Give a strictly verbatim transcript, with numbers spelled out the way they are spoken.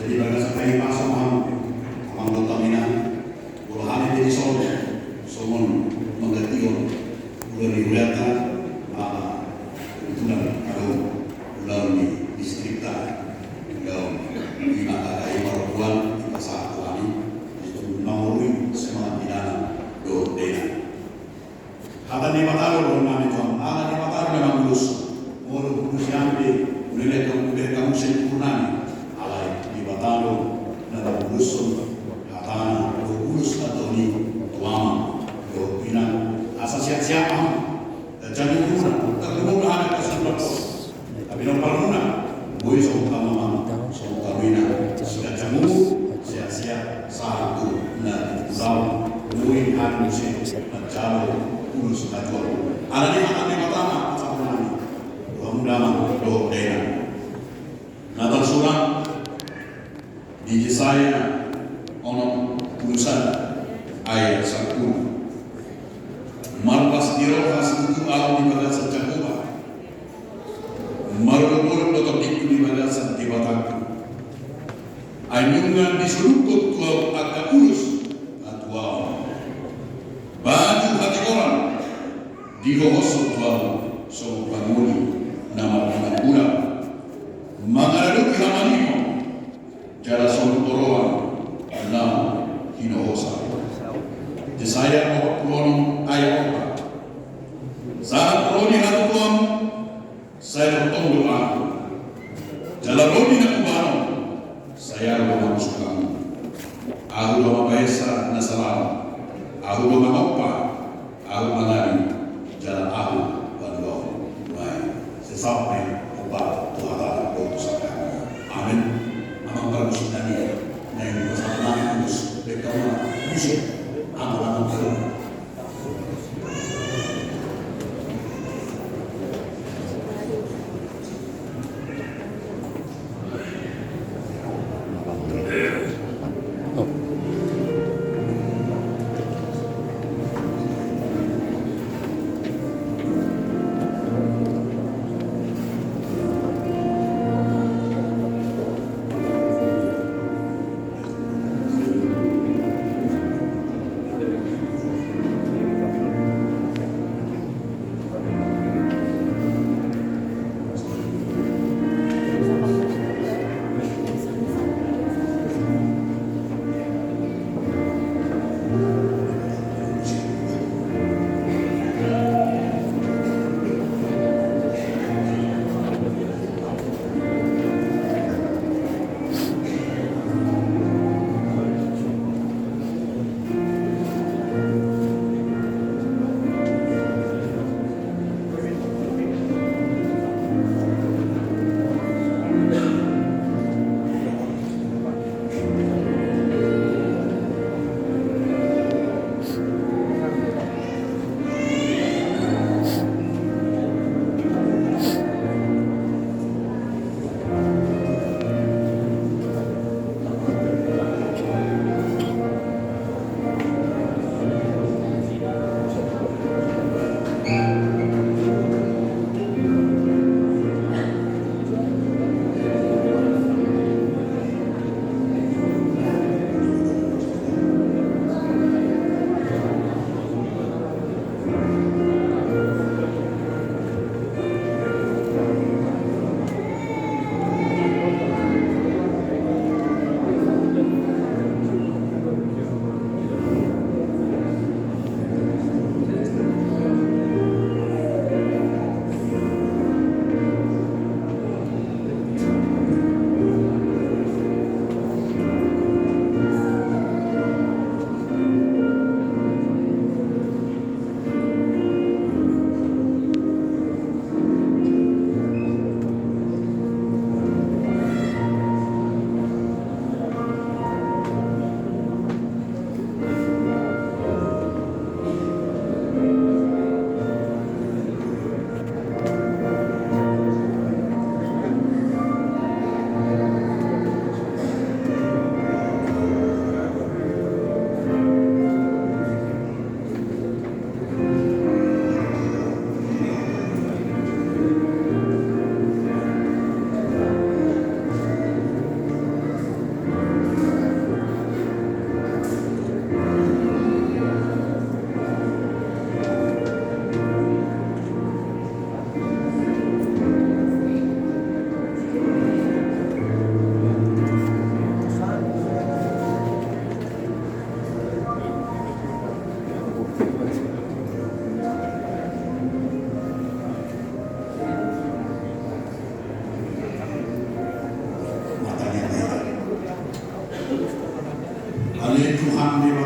Jadi bagasan paima songon amang dohot inang, molo hami pe dison songon manggantian ulaon ni hulata, molo kebetulan adong ulaon ni distrikta, ulaon ni mata kai marobuan, dipasahat tu hami, di tu mangoloi semangat inana dohot dainang. Hata ni Debata do dohonon nami tu hamu, ala Debata do na mangulos. Molo huulosi hami pe, molo dibereng hamu sian uhur nami, alai Debata do na manguloshon hatana, dohot ulos hatana i tu amang dohot inang, asa siapsiap hamu. Tajamu uhurna, tarlumobi hami tu sumber pos. Tapi nomor muna, boi songon hamu amang, songon hamu inang, sian jamu, sian sian sahat tu na di pulau, boi hami muse manjalo ulos hatuaon. Ala ni hata ni Debata ma pasahaton nami tu hamu damang dohot dainang. Na tarsurat di Jesaya onom pulu sada ayat sampulu. Marlas ni roha situtu ahu di bagasan Jahowa. Marolopolop do tondingku di bagasan Debatangku. Ai nunga disolukhon tu ahu angka ulos hatuaon. Batu hatigoran dihohoshon tu ahu songon pangoli na margulang-gulang. Mangaradopi hamalimon jala songon oroan na hinohosan. Jesaya opat pulu onom ayat opat. Sahat ro di hatutuam, sai tongtong do ahu. Jala ro di na hubahen, sai ahu do mangusung hamu. Ahu do mapaesa na salaon. Ahu do mangompa. Ahu mangabi, jala ahu paluahon. Baik, sesama yang obat tu hata dohot tu sangkap. Amin. Amang parmusik tadi ya. Nah, ini pasal nami terus. Beta mah musik. Amang, amang terus. Tuhan,